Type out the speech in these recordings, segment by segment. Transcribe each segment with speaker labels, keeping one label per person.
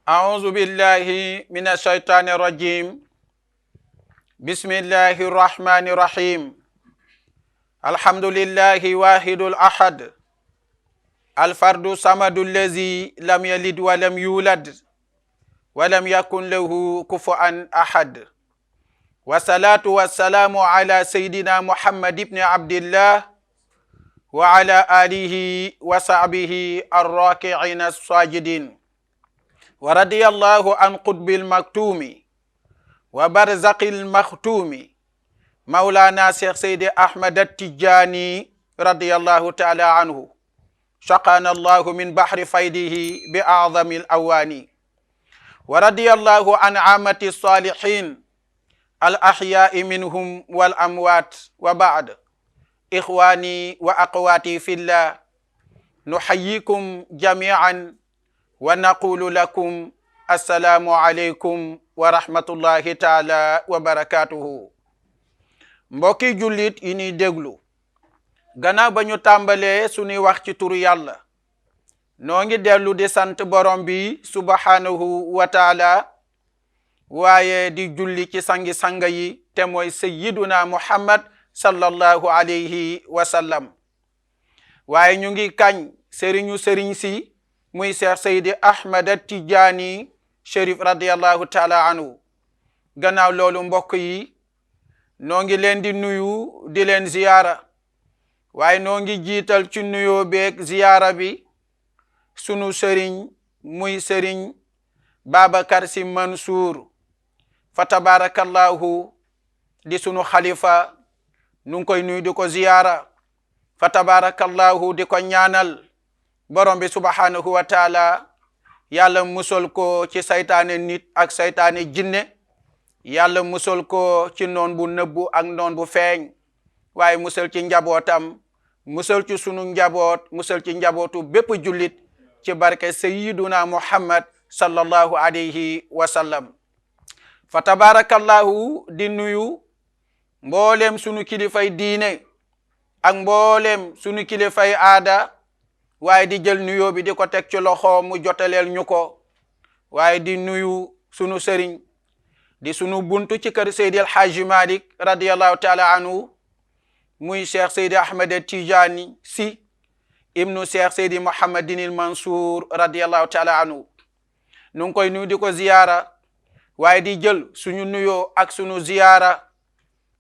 Speaker 1: أعوذ بالله من الشيطان الرجيم بسم الله الرحمن الرحيم الحمد لله واحد الأحد الفرد الصمد الذي لم يلد ولم يولد ولم يكن له كفوا أحد والصلاة والسلام على سيدنا محمد بن عبد الله وعلى آله وصحبه الراكعين الساجدين ورضي الله عن قطب المكتوم وبرزق المختوم مولانا شيخ سيدي أحمد التجاني رضي الله تعالى عنه شقانا الله من بحر فيده بأعظم الأواني ورضي الله عن عامة الصالحين الأحياء منهم والأموات وبعد إخواني وأقواتي في الله نحييكم جميعا ونقول لكم السلام عليكم ورحمة الله تعالى وبركاته mbokki jullit yi ñuy déglu gannaaw ba ñu tàmbalee suñuy wax ci turu yàlla noo ngi dellu di sant borom bi subhanahu wa taala waaye di julli ci sangi-sanga yi te mooy sayyiduna muhammad sallallahu alayhi wa sallam waaye ñu ngi kañ sëriñ si muy Cheikh Seydi Ahmad Tijaani Chérif radiyallahu taala anhu gannaaw loolu mbokk yi noo ngi leen di nuyu di leen ziyaara waaye noo ngi jiital ci nuyoo beeg ziyaara bi sunu sëriñ muy sëriñ Babacar Si Mansour fa tabarakallahu di sunu xalifa nu ngi koy nuyu di ko ziyaara fa tabarakallahu di ko ñaanal borom bi subhanahu wa taala yàlla musal ko ci saytaane nit ak saytaane jinne yàlla musal ko ci noon bu nëbbu ak noon bu feeñ waaye musal ci njabootam musal ci sunu njaboot musal ci njabootu bépp jullit ci barke sayyiduna muhammad sallallahu alayhi wa sallam fa tabarakallahu di nuyu mboolem sunu kilifay diine ak mboolem sunu kilifay aada waaye di jël nuyoo bi di ko teg ci loxo mu jotaleel ñu ko waaye di nuyu sunu sëriñ di sunu buntu ci kër Seydi El Hadji Malick radiyallahu taala anhu muy Cheikh Seydi Ahmed Tijani si ibnu Cheikh Seydi Mouhamadinil Mansour radiyallahu taala anhu nu ngi koy nuyu di ko ziyaara waaye di jël suñu nuyoo ak sunu ziyaara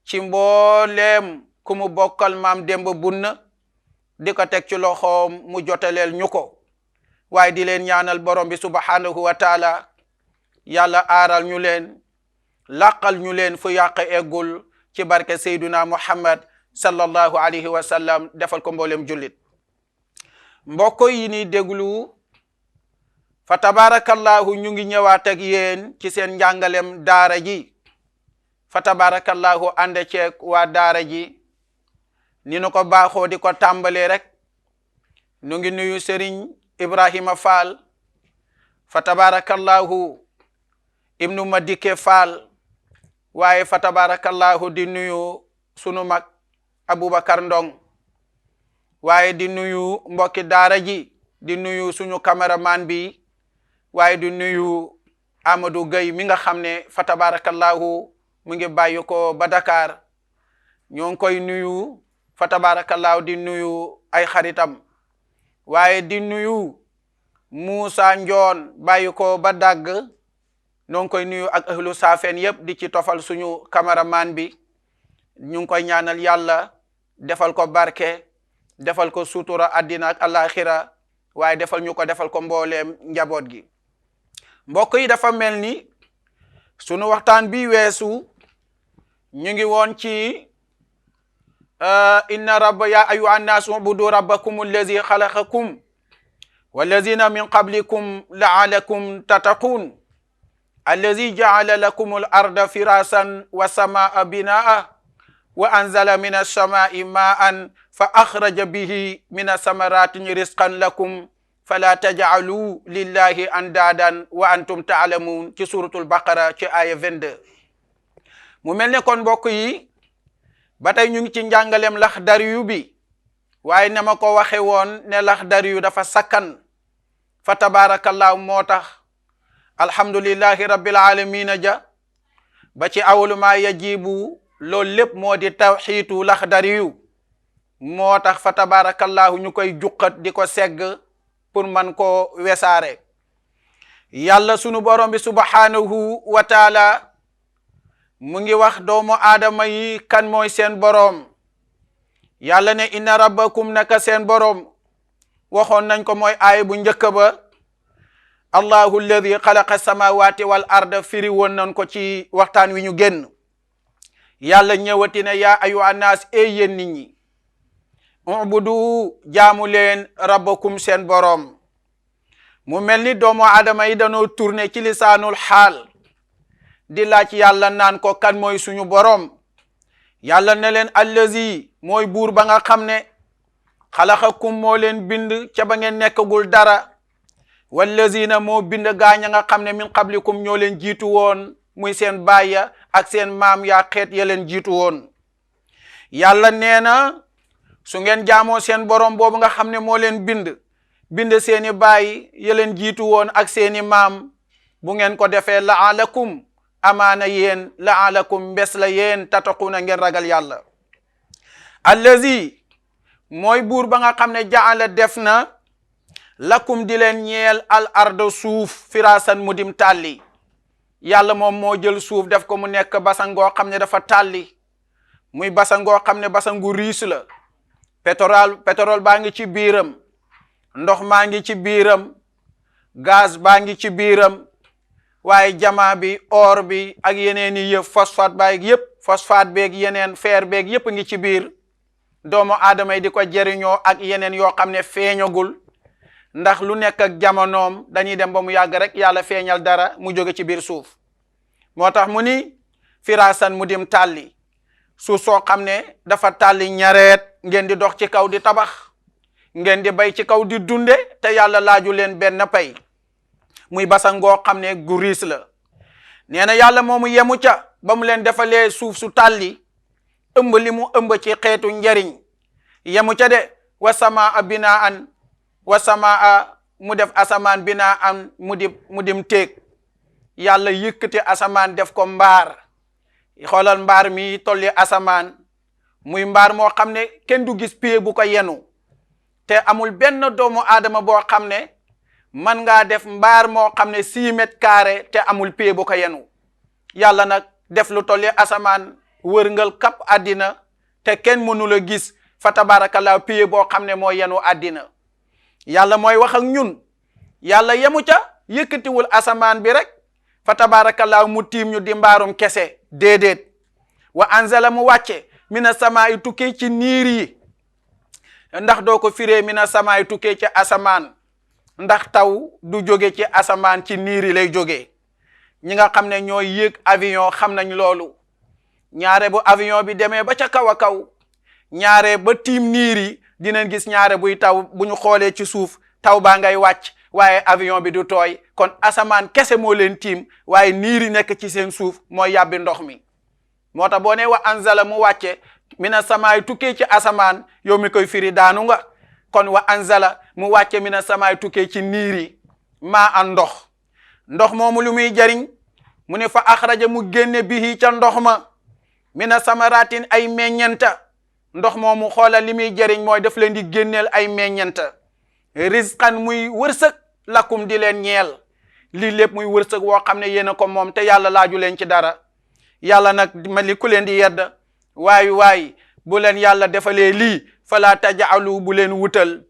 Speaker 1: ci mbooleem ku mu bokkal maam Demba Bunna di ko teg ci loxoom mu jotaleel ñu ko waaye di leen ñaanal borom bi subhanahu wa taala yàlla aaral ñu leen laqal ñu leen fu yàq eggul ci barke Seyduna Muhammad sallallahu alayhi wa sallam defal ko mboolem jullit mbokk yi ni déglu fa tabarakallahu ñu ngi ñëwaat ak yéen ci seen njàngalem daara ji fa tabarakallahu ànd ceeg waa daara ji ni nu ko baaxoo di ko tàmbalee rek nu ngi nuyu Serigne Ibrahima Fall fa tabarakallahu ibnu Madike Fall waaye fa tabarakallahu di nuyu sunu mag Aboubacar Ndong waaye di nuyu mbokki daara ji di nuyu suñu cameraman bi waaye di nuyu Amadou Gueye mi nga xam ne fa tabarakallahu mu ngi bàyyi ko ba Dakar ñoo ngi koy nuyu fa tabarakallahu di nuyu ay xaritam waaye di nuyu Moussa Njoon bàyyi ko ba dagg noo ngi koy nuyu ak ahlu saafeen yépp di ci tofal suñu cameraman bi ñu ngi koy ñaanal yàlla defal ko barke defal ko sutura àddina ak alaxira waaye defal ko mbooleem njaboot gi mbokk yi dafa mel ni sunu waxtaan bi weesu ñu ngi woon ci inna rabba ya ayyuha nnaas ubudu rabbakum allazi xalaqakum wallazina min qablikum la'allakum tattaqun allazi ja'ala lakum al-arda firasan wa samaa binaa wa anzala min as-samaa'i ma'an fa akhraja bihi min as-samaratin rizqan lakum fala taj'alu lillahi andadan wa antum ta'lamun ci suratul baqara ci aya 22 mu mel ne kon mbokk yi ba tey ñu ngi ci njàngalem Akhdariyou bi waaye na ma ko waxe woon ne Akhdariyou dafa sakkan fa tabarakallahu moo tax alhamdulillahi rabbil alamina ja ba ci awlu ma yajibu loolu lépp moo di tawxiitu laxdariyu moo tax fa tabarakallahu ñu koy juqat di ko segg pour man ko wesaare. yàlla sunu borom bi subhanahu wa taala mu ngi wax doomu aadama yi kan mooy seen boroom. yàlla ne inna rabbakum naka seen boroom waxoon nañ ko mooy aaya bu njëkk ba allahu alladi xalaqa samawati wal arda firi woon nañ ko ci waxtaan wi ñu génn. yàlla ñëwati ne yaa ayyuhan naas yéen nit ñi ubudu jaamu leen rabbakum seen boroom. mu mel ni doomu aadama yi dañoo tourné ci lisaanul xaal di laaj yàlla naan ko kan mooy suñu boroom. yàlla ne leen allazi mooy buur ba nga xam ne xalaqakum moo leen bind ca ba ngeen nekkagul dara wallazina moo bind gaaña nga xam ne min qablikum ñoo leen jiitu woon muy seen baaya ak seen maam yaa xeet ya leen jiitu woon. yàlla nee na su ngeen jaamoo seen boroom boobu nga xam ne moo leen bind seeni baay ya leen jiitu woon ak seeni maam bu ngeen ko defee laalakum amaana yéen laalakum mbes la yéen tattaquna ngeen ragal yàlla. allazi mooy buur ba nga xam ne jaala def na lakum di leen ñeel al ardo suuf firasan mu dim tàlli. yàlla moom moo jël suuf def ko mu nekk basangoo xam ne dafa tàlli muy basangoo xam ne basangu riis la. pétrole baa ngi ci biiram, ndox maa ngi ci biiram, gaz baa ngi ci biiram, waaye jamaa bi or bi ak yeneen i yëf phosphate baag yëpp phosphate beeg yeneen fer beeg yëpp ngi ci biir. doomu aadama yi di ko jëriñoo ak yeneen yoo xam ne feeñagul ndax lu nekk ak jamonoom dañuy dem ba mu yàgg rek yàlla feeñal dara mu jóge ci biir suuf. moo tax mu ni firasan mu dim tàlli suuf soo xam ne dafa tàlli ñareet ngeen di dox ci kaw di tabax, ngeen di bay ci kaw di dunde te yàlla laaju leen benn pay muy basangoo xam ne gu riis la. nee na yàlla moomu yemu ca ba mu leen defalee suuf su tàlli ëmb li mu ëmb ci xeetu njariñ yemu ca de wasamaa binaan wasamaa mu def asamaan binaan mu dim téeg. yàlla yëkkati asamaan def ko mbaar. xoolal mbaar mi tolli asamaan muy mbaar moo xam ne kenn du gis pied bu ko yenu te amul benn doomu aadama boo xam ne man ngaa def mbaar moo xam ne 6 mètres carrés te amul pied bu ko yenu. yàlla nag def lu tolli asamaan wërngal kap àddina te kenn mënula gis fa tabarakallah pied boo xam ne moo yenu àddina. yàlla mooy wax ak ñun. yàlla yemu ca yëkkatiwul asamaan bi rek fa tabarakallah mu tiim ñu di mbaarum kese déedéet. wa anzala mu wàcce mina samaa'i tukkee ci niir yi. ndax doo ko firee mina samaa'i tukkee ci asamaan ndax taw du jóge ci asamaan ci niir yi lay jógee. ñi nga xam ne ñooy yéeg avion xam nañ loolu. ñaare bu avion bi demee ba ca kaw a kaw ñaare ba tiim niir yi dinañ gis ñaare buy taw bu ñu xoolee ci suuf taw baa ngay wàcc waaye avion bi du tooy. kon asamaan kese moo leen tiim waaye niir yi nekk ci seen suuf mooy yàbbi ndox mi. moo tax boo ne wa anzala mu wàcce mina samaay tukkee ci asamaan yow mi koy firi daanu nga. kon wa anzala mu wàcce mina samaay tukkee ci niir yi maa an ndox moomu lu muy jariñ mu ne fa axraja mu génne bihi ca ndox ma mina samaratin ay meññenta. ndox moomu xoolal li muy jariñ mooy daf leen di génneel ay meññenta. rizqan muy wërsëg lakum di leen ñeel. lii lépp muy wërsëg woo xam ne yéen a ko moom te yàlla laaju leen ci dara. yàlla nag mel ni ku leen di yedd waay bu leen yàlla defalee lii fala tajaalu bu leen wutal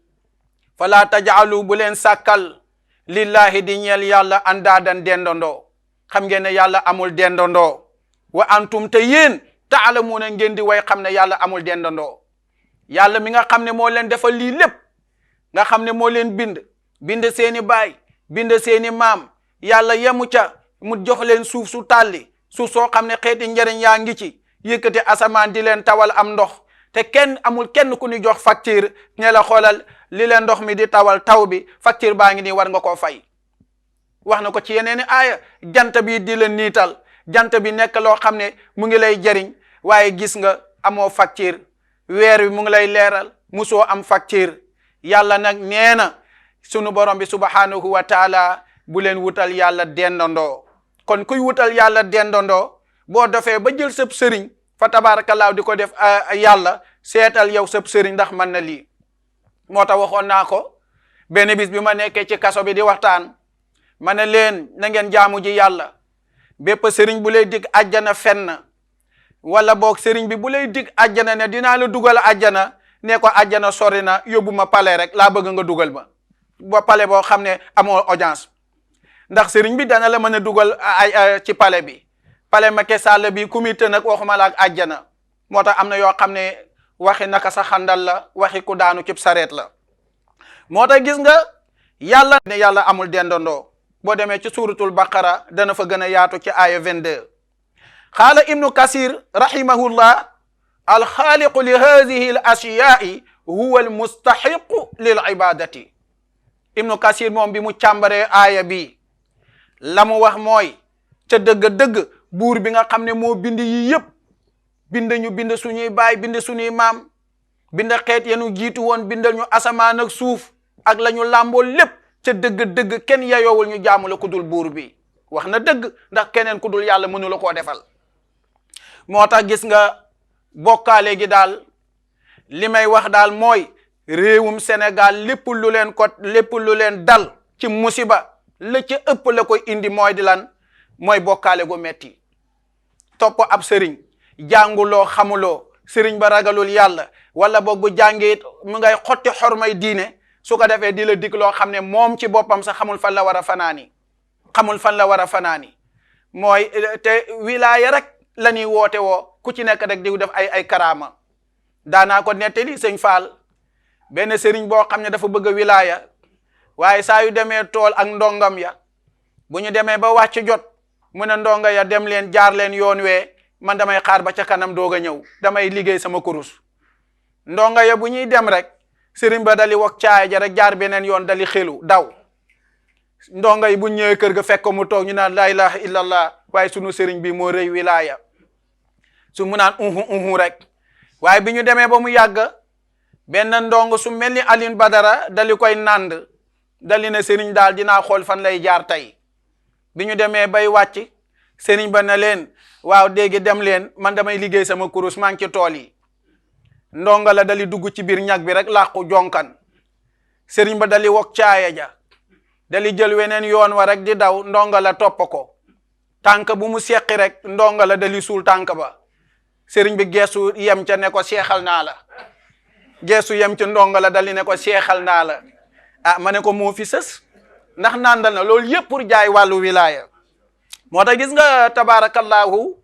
Speaker 1: fala tajaalu bu leen sàkkal lillahi di ñeel yàlla andaadan dendandoo. xam ngeen ne yàlla amul dendandoo. wa antum te yéen taalamuuna ngeen di way xam ne yàlla amul dendandoo. yàlla mi nga xam ne moo leen defal lii lépp nga xam ne moo leen bind seeni baay bind seeni maam yàlla yemu ca mu jox leen suuf su tàlli suuf soo xam ne xeeti njariñ yaa ngi ci yëkkati asamaan di leen tawal am ndox te amul kenn ku ni jox facture ñe la xoolal li leen ndox mi di tawal taw bi facture baa ngi nii war nga koo fay. wax na ko ci yeneeni aaya jant bi di leen niital jant bi nekk loo xam ne mu ngi lay jariñ waaye gis nga amoo facture. weer wi mu ngi lay leeral musoo am facture. yàlla nag nee na sunu borom bi subhanahu wa taala bu leen wutal yàlla dendandoo. kon kuy wutal yàlla dendandoo boo dofee ba jël sëb sëriñ fa tabaarakallaahu di ko def yàlla seetal yow sëb sëriñ ndax mën na lii. moo tax waxoon naa ko benn bis bi ma nekkee ci kaso bi di waxtaan ma ne leen na ngeen jaamu ji yàlla. bépp sëriñ bu lay dig àjjana fenn wala boog sëriñ bi bu lay dig àjjana ne dinaa la dugal àjjana ne ko àjjana sori na yóbbu ma pale rek laa bëgg nga dugal ma ba pale boo xam ne amoo audience. ndax sëriñ bi dana la mën a dugal ci pale bi pale Macky Sall bi comité nag waxuma la ak àjjana. moo tax am na yoo xam ne waxi naka sa xandal la waxi ku daanu cib sareet la. moo tax gis nga yàlla ne yàlla amul dendandoo. boo demee ci suuratul baqara dana fa gën a yaatu ci aaya 22. qaala ibnu kasir rahimahullah alxaaliqu li hadihi al ashiyaai huwa al mustaxiqu lil ibadati. ibnu kasir moom bi mu càmbaree aaya bi la mu wax mooy ca dëgg-dëgg buur bi nga xam ne moo bind yi yëpp bind suñuy baay bind suñuy maam bind xeet yenu jiitu woon bindal ñu asamaan ak suuf ak la ñu làmboo lépp ca dëgg-dëgg kenn yayoowul ñu jaamu la ku dul buur bi. wax na dëgg ndax keneen ku dul yàlla mënu la koo defal. moo tax gis nga bokkaale gi daal li may wax daal mooy réewum Sénégal lépp lu leen dal ci musiba la ca ëpp la koy indi mooy di lan mooy bokkaale gu metti. topp ab sëriñ jànguloo xamuloo sëriñ ba ragalul yàlla wala boog bu jàngee mu ngay xotti xormay diine su ko defee di la dig loo xam ne moom ci boppam sax xamul fan la war a fanaani mooy te wilaaya rek la ñuy woote woo ku ci nekk rek di def ay karaama. daanaa ko nettali sëñ Fall benn sëriñ boo xam ne dafa bëgg a wilaaya waaye saa yu demee tool ak ndongam ya bu ñu demee ba wàcc jot mu ne ndonga ya dem leen jaar leen yoon wee man damay xaar ba ca kanam doog a ñëw damay liggéey sama kurus. ndonga ya bu ñuy dem rek sëriñ ba dali wok caaya ja rek jaar beneen yoon dali xelu daw. ndonga yi bu ñëwee kër ga fekk mu toog ñu naan la ilaha illallah waaye sunu sëriñ bi moo rëy wilaaya su mu naan uhu rek. waaye bi ñu demee ba mu yàgg benn ndongo su mel ni Alioune Badara dali koy nànd dali ne sëriñ daal dinaa xool fan lay jaar tey. bi ñu demee bay wàcc sëriñ ba ne leen waaw dégg dem leen man damay liggéey sama kurus maa ngi ci tool yi. ndonga la dali dugg ci biir ñag bi rek làqu jonkan sëriñ ba dali wok caaya ja dali jël weneen yoon wa rek di daw ndonga la topp ko tànk bu mu seqi rek ndonga la dali suul tànk ba. sëriñ bi geesu yem ca ne ko seexal naa la geesu yem ca ndonga la dali ne ko seexal naa la. ma ne ko moo fi sës ndax nandal na loolu yëpp pour jaay wàllu wilaaya. moo tax gis nga tabaarakallaahu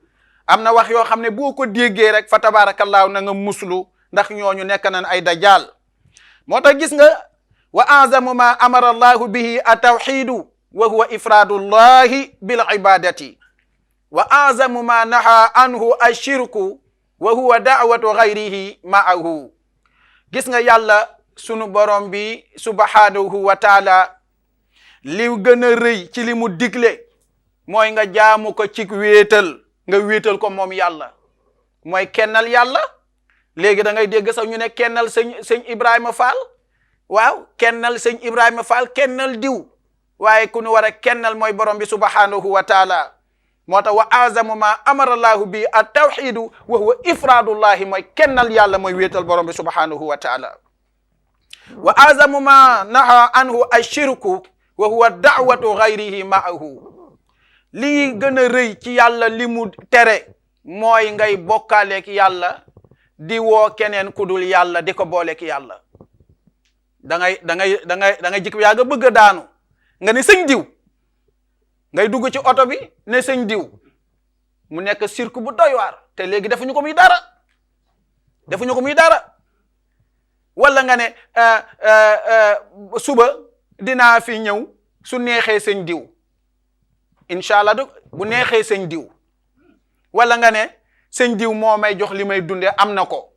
Speaker 1: am na wax yoo xam ne boo ko déggee rek fa tabaarakallaahu na nga muslu ndax ñooñu nekk nañ ay dajaal. moo tax gis nga wa azamu ma amara allahu bihi at-tawxidu wa huwa ifraadullahi bil ibadati wa azamu ma naha anhu ashirku wa huwa da'watu ghayrihi ma'ahu. gis nga yàlla sunu borom bi subhanahu wa taala li gën a rëy ci li mu digle mooy nga jaamu ko ci wéetal nga wéetal ko moom yàlla mooy kennal yàlla. léegi da ngay dégg sax ñu ne kennal sëñ Ibrahima Fall. waaw kennal sëñ Ibrahima Fall kennal diw waaye ku nu war a kennal mooy borom bi subhanahu wa taala. moo tax wa azamu ma amara allahu bi at tawxidu wa huwa ifraadullahi mooy kennal yàlla mooy wéetal borom bi subhanahu wa taala. wa azamu ma naha anhu ashirku wa huwa da'watu ghayrihi ma'ahu. lii gën a rëy ci yàlla li mu tere mooy ngay bokkaaleek yàlla di woo keneen ku dul yàlla di ko booleek yàlla. da ngay jik yaa nga bëgg a daanu nga ne sëñ diw ngay dugg ci oto bi ne sëñ diw mu nekk cirque bu doy waar te léegi defuñu ko muy dara wala nga ne suba dinaa fi ñëw su neexee sëñ diw incha allah bu neexee sëñ diw wala nga ne sëñ diw moo may jox li may dundee am na ko.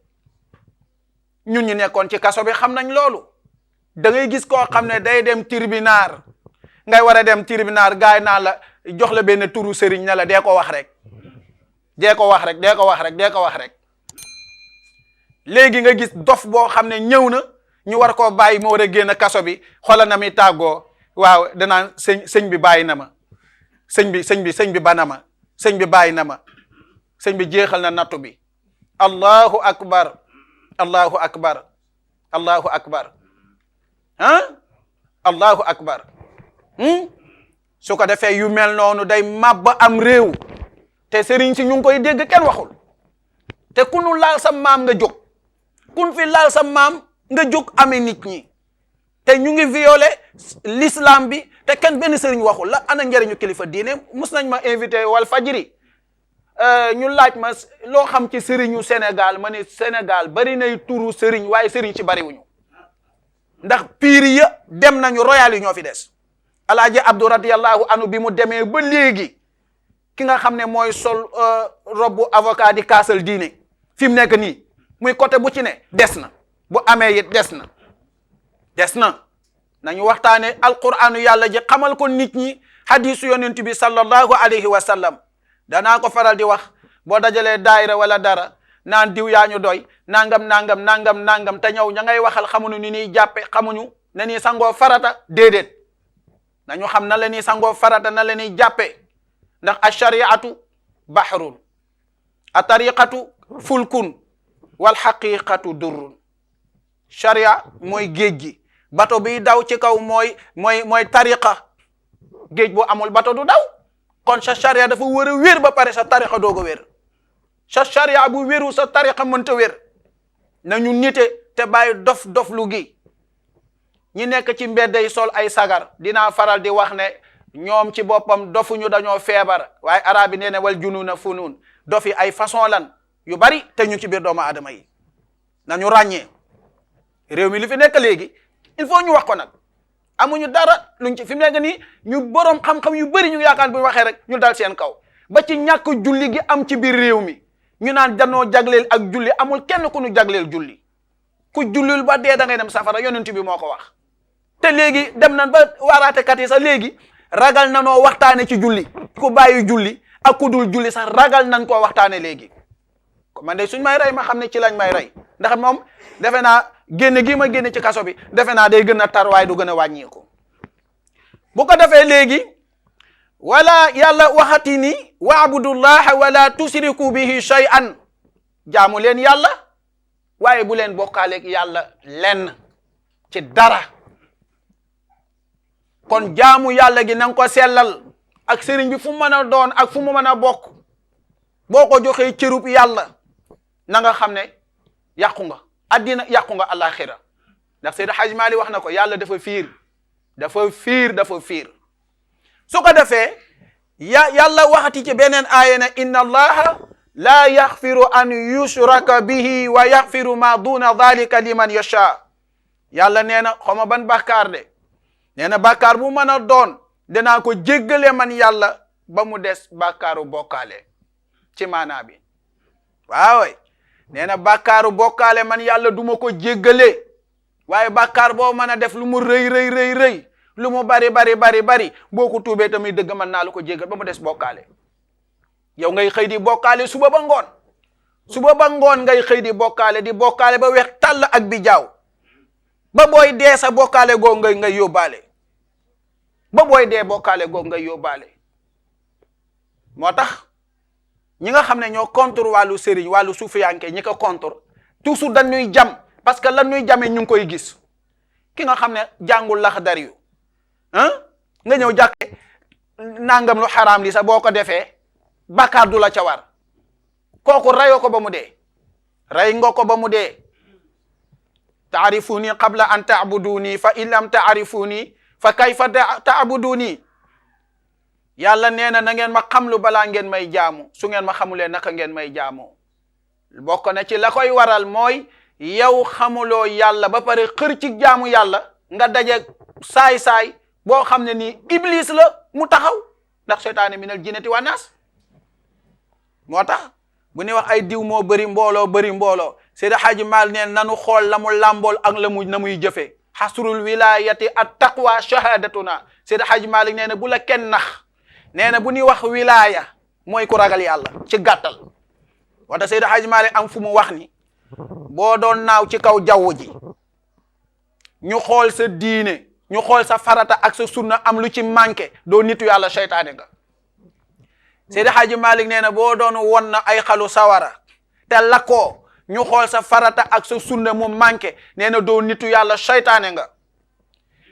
Speaker 1: ñun ñu nekkoon ci kaso bi xam nañ loolu. da ngay gis koo xam ne day dem tribunal ngay war a dem tribunal gaay naa la jox la benn turu sëriñ ne la dee ko wax rek. léegi nga gis dof boo xam ne ñëw na ñu war koo bàyyi mu war a génn kaso bi xoolal na muy tàggoo waaw danaan sëñ bi bàyyi na ma sëñ bi bana ma sëñ bi bàyyi na ma sëñ bi jeexal na nattu bi. allahu akbar allahu akbar allahu akbar allahu akbar su ko defee yu mel noonu day mabba am réew te sëriñ si ñu ngi koy dégg kenn waxul te ku nu laal sa maam nga jóg kun fi laal sa maam nga jóg amee nit ñi te ñu ngi violé l'islam bi te kenn benn sëriñ waxul la ana njëriñu kilifa diine. mus nañ ma invité wal fajiri ñu laaj ma loo xam ci sëriñu Sénégal ma ne Sénégal bari nay turu sëriñ waaye sëriñ ci bariwuñu ndax piir ya dem nañu royal yi ñoo fi des. alaaji Abdou radiyallahu anhu bi mu demee ba léegi ki nga xam ne mooy sol robbu avocat di kaasal diine fi mu nekk nii muy côté bu ci ne des na bu amee it des na nañu waxtaane alquranu yàlla ji xamal ko nit ñi hadisu yonent bi sallallahu alayhi wa sallam. danaa ko faral di wax boo dajalee daayira wala dara naan diw yaa ñu doy nangam te ñëw ña ngay waxal xamuñu ni ñuy jàppe xamuñu na ñuy sangoo farata déedéet nañu xam na la ñuy sangoo farata na la ñuy jàppe ndax ashariatu bahrun a tariqatu fulkun wal haqiqatu durrun. sharia mooy géej gi bato bi daw ci kaw mooy tariqa géej bu amul bato du daw kon sa sharia dafa war a wér ba pare sa tariqa doog a wér sa sharia bu wéru sa tariqa mënta wér. nañu nite te bàyyi dof lu gi ñi nekk ci mbedd yi sol ay sagar dinaa faral di wax ne ñoom ci boppam dofuñu dañoo feebar waaye arab yi nee ne wal jununa funun dof yi ay façon lan yu bari te ñu ci biir doomu aadama yi nañu ràññee réew mi li fi nekk léegi il faut ñu wax ko nag amuñu dara luñ ci fi mu nekk nii ñu borom xam-xam yu bari ñu yaakaar bu ñu waxee rek ñu dal seen kaw ba ci ñàkk julli gi am ci biir réew mi ñu naan danoo jagleel ak julli amul kenn ku ñu jagleel julli ku jullil ba dee da ngay dem safara yonent bi moo ko wax. te léegi dem nañ ba waaraatekat yi sax léegi ragal nanoo waxtaane ci julli ku bàyyi julli ak ku dul julli sax ragal nañ koo waxtaane léegi man de suñ may rey ma xam ne ci lañ may rey ndax moom defe naa génne gi ma génne ci kaso bi defe naa day gën a tar waaye du gën a wàññeeku. bu ko defee léegi wala yàlla waxati ni waabudullaha wala tusriku bihi shay'an jaamu leen yàlla waaye bu leen bokkaaleeg yàlla lenn ci dara. kon jaamu yàlla gi na nga ko sellal ak sëriñ bi fu mu mën a doon ak fu mu mën a bokk boo ko joxee cërub yàlla na nga xam ne yàqu nga addina yàqu nga alaxira ndax Seydi Hadji Malick wax na ko yàlla dafa fiir su ko defee yàlla waxati ci beneen aaya ne inna allaha la yaxfiru an yushraka bihi wa yaxfiru ma duna dhalika liman yasha yàlla nee na xawma ban bàkkaar de nee na bàkkaar bu mën a doon danaa ko jéggale man yàlla ba mu des bàkkaaru bokkaale ci maanaa bi waaw nee na bàkkaaru bokkaale man yàlla duma ko jéggale waaye bàkkaar boo mën a def lu mu rëy lu mu bari boo ko tuubee tamit dëgg mën naa la ko jéggal ba mu des bokkaale. yow ngay xëy di bokkaale suba ba ngoon ngay xëy di bokkaale ba weex tàll ak bi jaaw ba booy dee sa bokkaale googu ngay yóbbaale ba booy dee bokkaale googu ngay yóbbaale. moo tax ñi nga xam ne ñoo contre wàllu sëriñ wàllu suufiyanke ñi ko contre toujours dañuy jam parce que lan ñuy jamee ñu ngi koy gis ki nga xam ne jàngul Laxdariyu nga ñëw jàkke nangam lu xaraam li sax boo ko defee bàkkaar du la ca war kooku rayoo ko ba mu dee ray nga ko ba mu dee. taarifuni qabla an taabuduni fa in lam taarifuni fa kayfa taabuduni yàlla nee na ngeen ma xamlu balaa ngeen may jaamu su ngeen ma xamulee naka ngeen may jaamoo. bokk na ci la koy waral mooy yow xamuloo yàlla ba pare xër ci jaamu yàlla nga daje saay boo xam ne nii iblis la mu taxaw ndax seytaane minal jinnati wa naas. moo tax bu ñuy wax ay diw moo bëri mbooloo Seydi Hadji Malick neen nanu xool la mu làmbool ak la mu na muy jëfee xasrul wilayati at taqwa shahadatuna Seydi Hadji Malick nee na bu la kenn nax nee na bu ñuy wax wilaya mooy ku ragal yàlla ci gàttal. wata Seydi Hadji Malick am fu mu wax ni boo doon naaw ci kaw jaww ji ñu xool sa diine ñu xool sa farata ak sa sunna am lu ci manqué doo nitu yàlla seytaane nga. Seydi Hadji Malick nee na boo doon won na ay xalu sawara te lakkoo ñu xool sa farata ak sa sunna mu manqué nee na doo nitu yàlla seytaane nga.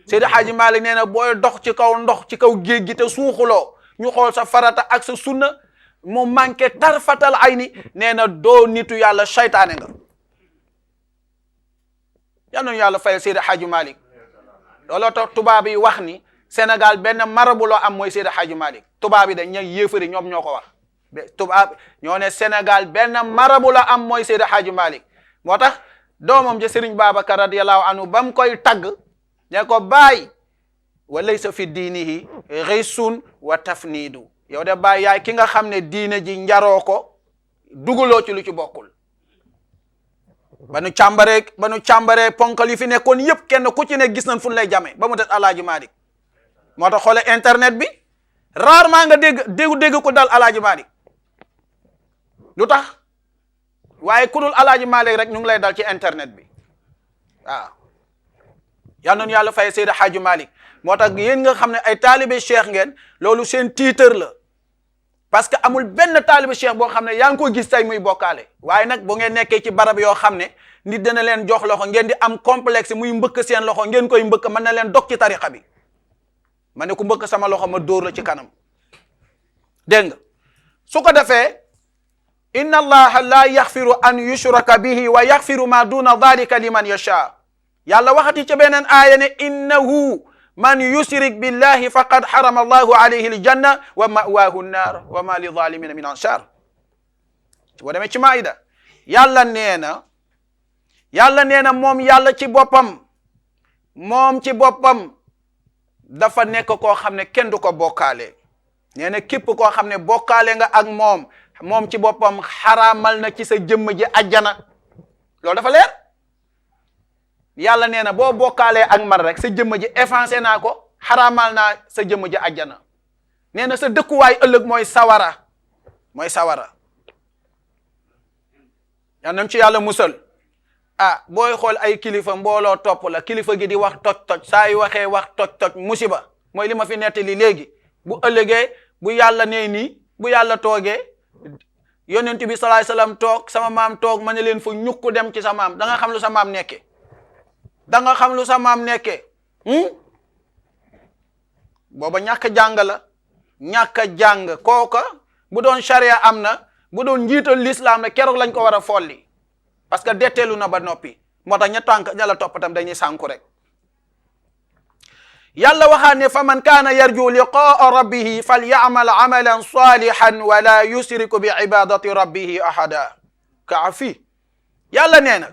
Speaker 1: Seydi Hadji Malick nee na booy dox ci kaw ndox ci kaw géej gi te suuxuloo ñu xool sa farata ak sa sunna mu manqué tarfatal ayni nee na doo nitu yàlla seytaane nga. yal na yàlla fayal Seydi Hadji Malick looloo tax tubaab yi wax ni Sénégal benn marabu loo am mooy Seydi Hadji Malick tubaab yi dañ ña yéefari ñoom ñoo ko wax tubaab ñoo ne Sénégal benn marabu la am mooy Seydi Hadji Malick moo tax doomam ja Serigne Babacar radiyallahu anhu ba mu koy tagg ne ko baay wa laysa fi diinihi ghaysun wa tafniidu yow de baay yaay ki nga xam ne diine ji njaroo ko dugaloo ci lu ci bokkul. ba nu càmbaree ponkal yi fi nekkoon yëpp kenn ku ci ne gis nañ fu lay jame ba mu des Alaaji Malick moo tax xoole internet bi rarement nga dégg ko dal Alaaji Malick lu tax waaye ku dul Alaaji Malick rek ñu ngi lay dal ci internet bi waaw. yal na nu yàlla fay Seydi Hadji Malick moo tax yéen nga xam ne ay taalibe cheikh ngeen loolu seen tiitër la parce que amul benn taalibe cheikh boo xam ne yaa ngi ko gis tey muy bokkaale waaye nag bu ngeen nekkee ci barab yoo xam ne nit dana leen jox loxo ngeen di am complexe muy mbëkk seen loxo ngeen koy mbëkk mën na leen dog ci tariqa bi ma ne ku mbëkk sama loxo ma dóor la ci kanam dégg nga su ko defee inna allaha la yaxfiru an yushraka bihi wa yaxfiru ma duna dalika liman yasha yàlla waxati ca beneen aaya ne innahu man yushrik billahi faqad harama allahu alayhi aljanna wa ma'wahu nnar wa ma li zalimina min ansar boo demee ci maida yàlla nee na moom yàlla ci boppam dafa nekk koo xam ne kenn du ko bokkaale nee na képp koo xam ne bokkaale nga ak moom ci boppam xaraamal na ci sa jëmm ji ajjana loolu dafa leer yàlla nee na boo bokkaalee ak man rek sa jëmm ji effacé naa ko xaraamal naa sa jëmm ji ajjana nee na sa dëkkuwaay ëllëg mooy sawara yal nañ ci yàlla musal booy xool ay kilifa mbooloo topp la kilifa gi di wax toj saa yu waxee wax toj musiba mooy li ma fi nettali léegi bu ëllëgee bu yàlla nee nii bu yàlla toogee yonent bi salaay salaam toog sama maam toog ma ne leen fa ñukku dem ci sa maam da nga xam lu sa maam nekkee booba ñàkk jàng la ñàkk jàng kooka bu doon charia am na bu doon njiital l'islam ne keroog lañ ko war a folli parce que detteelu na ba noppi moo tax ña la toppatam dañuy sànku rek yàlla waxaa ne fa man kaana yarju liqaa rabbihi falyamal amalan salihan wala yusriku bi ibadati rabbihi ahada kaafi yàlla nee na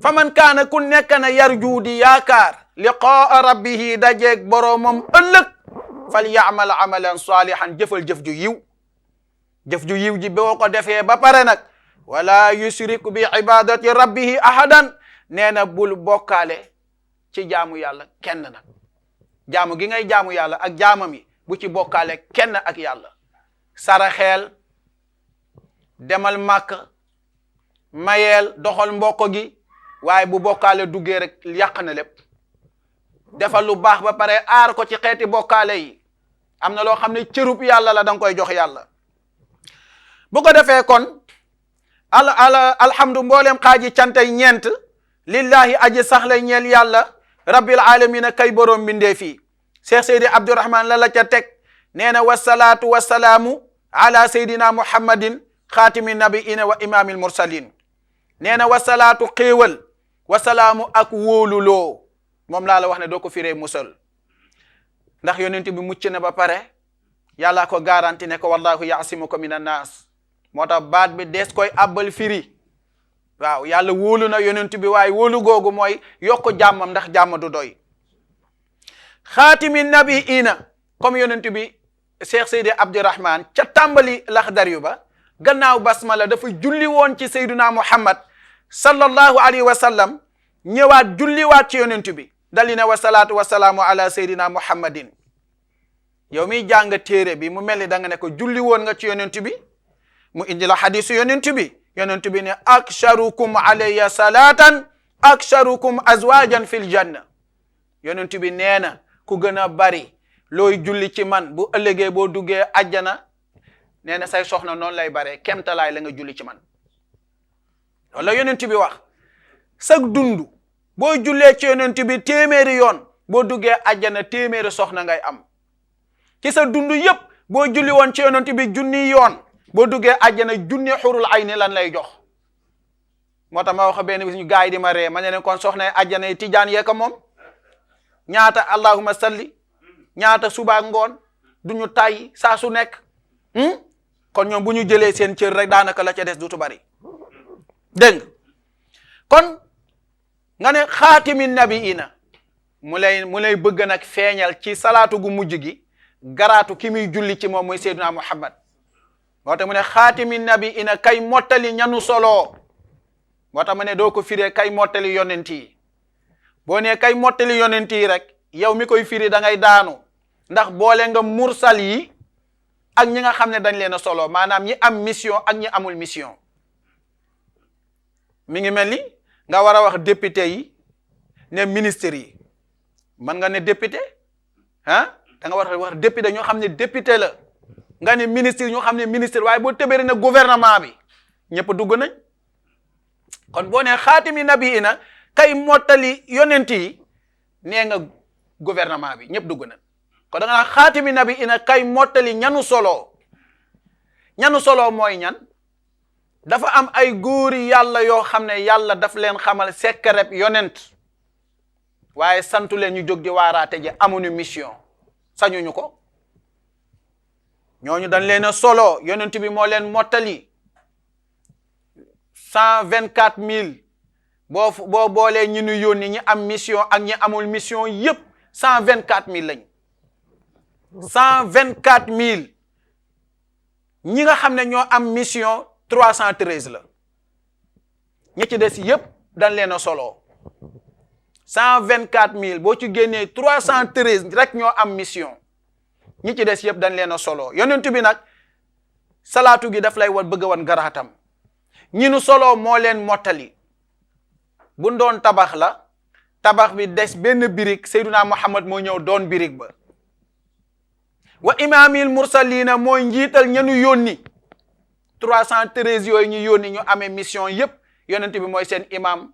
Speaker 1: fa man kaana ku nekk na yarju di yaakaar liqaa rabbihi dajeeg boroomam ëllëg falyamal amalan salihan jëfal jëf ju yiw ji boo ko defee ba pare nag wala yusriku bi ibadati rabbihi ahadan nee na bul bokkaale ci jaamu yàlla kenn nag jaamu gi ngay jaamu yàlla ak jaamam yi bu ci bokkaale kenn ak yàlla saraxeel demal màkk mayeel doxal mbokk gi waaye bu bokkaale duggee rek yàq na lépp defal lu baax ba pare aar ko ci xeeti bokkaale yi am na loo xam ne cërub yàlla la danga koy jox yàlla bu ko defee kon alhamdu mboolem xaaji cantay ñeent lillahi aji saxla ñeel yàlla rabbil alamina kay borom bindee fii Cheikh Seydi Abdourahman la ca teg nee na wasalaatu wasalaamu ala seydina muhammadin xaatimi nabiina wa imamil mursalin nee na wasalaatu xéewal wasalaamu ak wóoluloo moom laa la wax ne doo ko firee musal ndax yonent bi mucc na ba pare yàlla ko garanti ne ko wallahu yaasimuka min annaas moo tax baat bi des koy abbal firi waaw yàlla wóolu na yonent bi waaye wóolu googu mooy yokk jàmmam ndax jàmm du doy xaatimi nabiina comme yonent bi Cheikh Seydi Abdourahman ca tàmbali Akhdariyou ba gannaaw basmala dafa julli woon ci Seydina Muhammad sallallahu alayhi wa sallam ñëwaat julliwaat ci yonent bi dali ne wasalaatu wasalaamu ala Seydina Muhammadin yow miy jàng téere bi mu mel ni da nga ne ko julli woon nga ci yonent bi mu indi la hadisu yonent bi ne aksharukum alayya salatan aksharukum azwajan fil janna yonent bi nee na ku gën a bari looy julli ci man bu ëllëgee boo duggee àjjana nee na say soxna noonu lay bare kemtalaay la nga julli ci man loolu la yonent bi wax sag dund boo jullee ci yonent bi téeméeri yoon boo duggee àjjana téeméeri soxna ngay am ci sa dund yépp boo julli woon ci yonent bi junni yoon boo duggee àjjana junni xurul ayni lan lay jox moo tax ma wax benn bis ñu gaay yi di ma ree ma ne leen kon soxna yi àjjana yi tijaan yeeka moom ñaata allahumma salli ñaata suba ngoon duñu tàyyi saa su nekk kon ñoom bu ñu jëlee seen cër rek daanaka la ca des dutu bari dégg kon nga ne xaatimi nabiina mu lay bëgg nag feeñal ci salaatu gu mujj gi garaatu ki muy julli ci moom muy Seydina Muhammad moo tax mu ne xaatimi nabiina kay mottali ñanu solo moo tax mu ne doo ko firee kay mottali yonent yi boo nee kay mottali yonent yi rek yow mi koy firi da ngay daanu ndax boole nga mursal yi ak ñi nga xam ne dañ leen a solo maanaam ñi am mission ak ñi amul mission mi ngi mel ni nga war a wax député yi ne ministre yi mën nga ne député da nga war a wax député ñoo xam ne député la nga ne ministre ñoo xam ne ministre waaye boo tëbëri na gouvernement bi ñëpp dugg nañ kon boo nee xaatimi nabiina kay mottali yonent yi nee nga gouvernement bi ñëpp dugg nañ kon da nga naan xaatimi nabiina kay mottali ñanu solo mooy ñan dafa am ay góori yàlla yoo xam ne yàlla daf leen xamal secret yonent waaye santu leen ñu jóg di waaraate ji amuñu mission sañuñu ko ñooñu dañ leen a solo yonent bi moo leen mottali 124 000 boo boolee ñi ñu yónni ñi am mission ak ñi amul mission yépp 124 000 lañ 124 000 ñi nga xam ne ñoo am mission 313 la ñi ci des yépp dañ leen a solo 124 000 boo ci génnee 313 rek ñoo am mission ñi ci des yépp dañ leen a solo yonent bi nag salaatu gi daf lay bëgg a wan garaatam ñi nu solo moo leen mottali bu doon tabax la tabax bi des benn birig Seydina Muhammad moo ñëw doon birig ba wa imaamil mursalina mooy njiital ñenu yónni 313 yooyu ñu yónni ñu amee mission yépp yonent bi mooy seen imam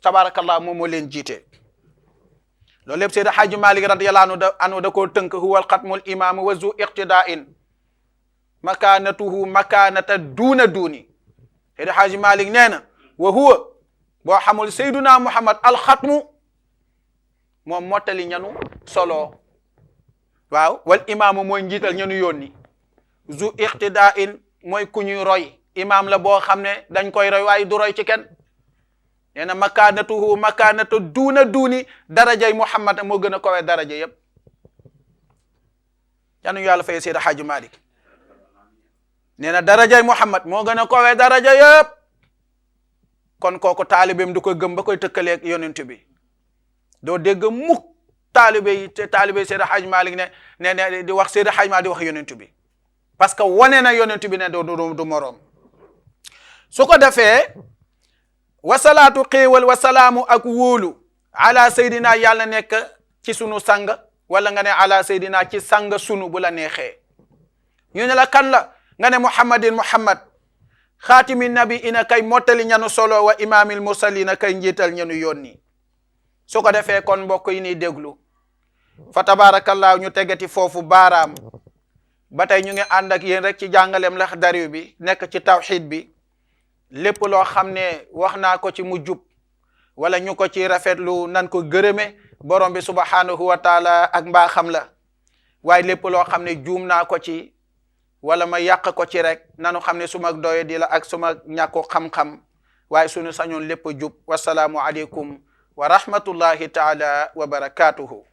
Speaker 1: tabarakallah moom moo leen jiite loolu lépp Seydi Hadji Malick radiyallahu anhu da koo tënk huwa alxatmul imam wa zu iqtidain makanatuhu makanata duuna duuni Seydi Hadji Malick nee na wa huwa boo xamul Seydina Muhammad alxatmu moom mottali ñanu solo waaw wal imaamu mooy njiital ñanu yónni zu iqtidain mooy ku ñuy roy imaam la boo xam ne dañ koy roy waaye du roy ci kenn nee na makaanatuhu makaanatu duuna duuni darajay Muhammad moo gën a kowee daraja yépp yanu yàlla fay Seydi Hadji Malick nee na darajay Muhammad moo gën a kowee daraja yépp kon kooku taalibeem du ko gëm ba koy tëkkaleeg yonent bi doo dégg mukk taalibe yi te taalibe Seydi Hadji Malick ne di wax Seydi Hadji Malick di wax yonent bi parce que wane na yonent bi ne du moroom su ko defee wasalaatu xéewal wasalaamu ak wóolu ala seydina yàlla nekk ci sunu sang wala nga ne ala seydina ci sang sunu bu la neexee ñu ne la kan la nga ne muhammad xaatimi nabi ina kay mottali ñanu solo wa imaamil mursalina kay njiital ñanu yónni su ko defee kon mbokk yi ni déglu fa tabarakallah ñu tegati foofu baaraam ba tey ñu ngi ànd ak yéen rek ci jàngaleem Akhdariyou bi nekk ci tawxid bi lépp loo xam ne wax naa ko ci mu jub wala ñu ko ci rafetlu nan ko gërëme borom bi subhanahu wa taala ak mbaaxam la waaye lépp loo xam ne juum naa ko ci wala ma yàq ko ci rek nanu xam ne suma doye di la ak suma ñàkko xam-xam waaye sunu sañoon lépp jub wasalaamu aleykum wa rahmatullahi taala wa barakatuhu